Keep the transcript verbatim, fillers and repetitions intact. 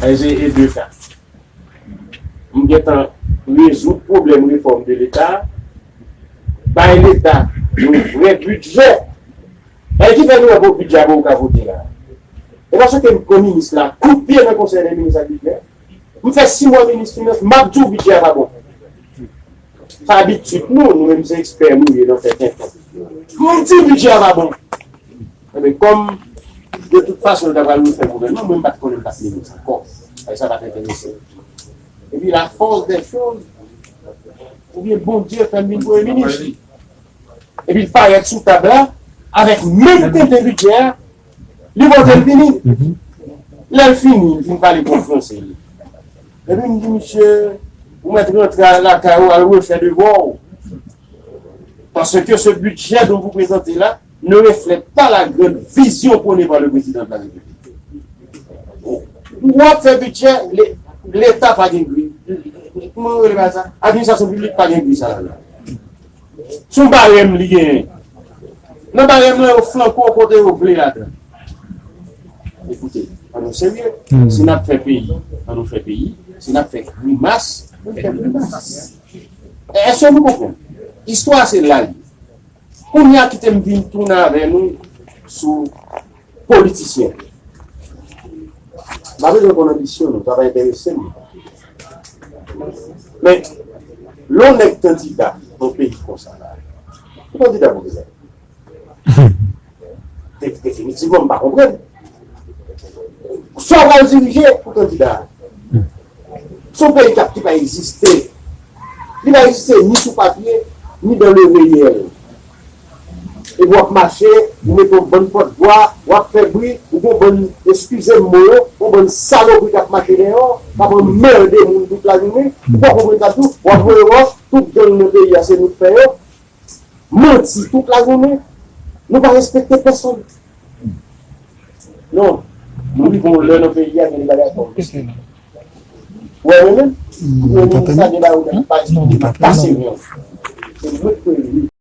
Essayer de faire. M gentan rezoud pwoblèm refòm de Leta, bay Leta yon vrè bidjè. E ki fè nou wè bon bidjè a bon ou ka vote la. E paske m pran minis la, kout pye nan konsèy de minis ak bidjè. M fè sis mwa minis finans, m ap di w bidjè a pa bon. Sa abitid nou, nou menm se ekspè nou ye nan fè tenten. M di bidjè a pa bon. Ebyen, kòm de tout fason yo ta pral refè gouvènman, mwen m pa t konnen m t ap mennen sa ankò. Sa pa t enterese m. Epi la force des choses, oubyen Bondye fè m vin premye minis. Epi l parèt sou tab la avèk menm tenten bidjè a, li pote l vini. Lè l fini, li fin pale konfyans li. Epi m di, misye, ou mèt rantre lakay ou al refè devwa w. Parce que ce budget dont vous présentez là ne reflète pas la grande vision prônée par le président de la République. W ap fè bidjè, le- Leta pa gen gri. Kòman yo rele bagay sa? Administrasyon piblik pa gen gri sa la. Se yon barèm li genyen. Nan barèm nan, yo flanke w kote yo vle ladan. Ekoute, ann nou serye. Si n ap fè peyi, ann nou fè peyi. Si n ap fè grimas, ann fè grimas. Èske nou konprann? Istwa se la li. Kounye a kite m vin tounen avè nou sou politisyen. M pa bezwen konn anbisyon nou, sa pa enterese m. Men, lè yon nèg kandida nan yon peyi konsa la, ou kandida pou kisa? De- Definitivman, m pa konprann. Sa w pral dirije pou kandida a? Se yon peyi k ap, ki pa egziste. Li pa egziste ni sou papye, ni dans le réel. Epi w ap mache, ou mete yon bann pòtvwa, w ap fè bri, ou gen yon bann, eskize m mo yo, yon bann salopri k ap mache dèyè w, k ap anmède moun tout lajounen, ou pa konprann sa tou, w ap voye wòch, tout gang nan peyi a se nou k fè yo, manti tout lajounen, nou pa respekte pèsonn. Non, nou rive yon lè nan peyi a, gen de bagay fò. Ou wè mwen menm? Premye minis la gen bagay ou pa pase mwen. Se mwen k premye minis.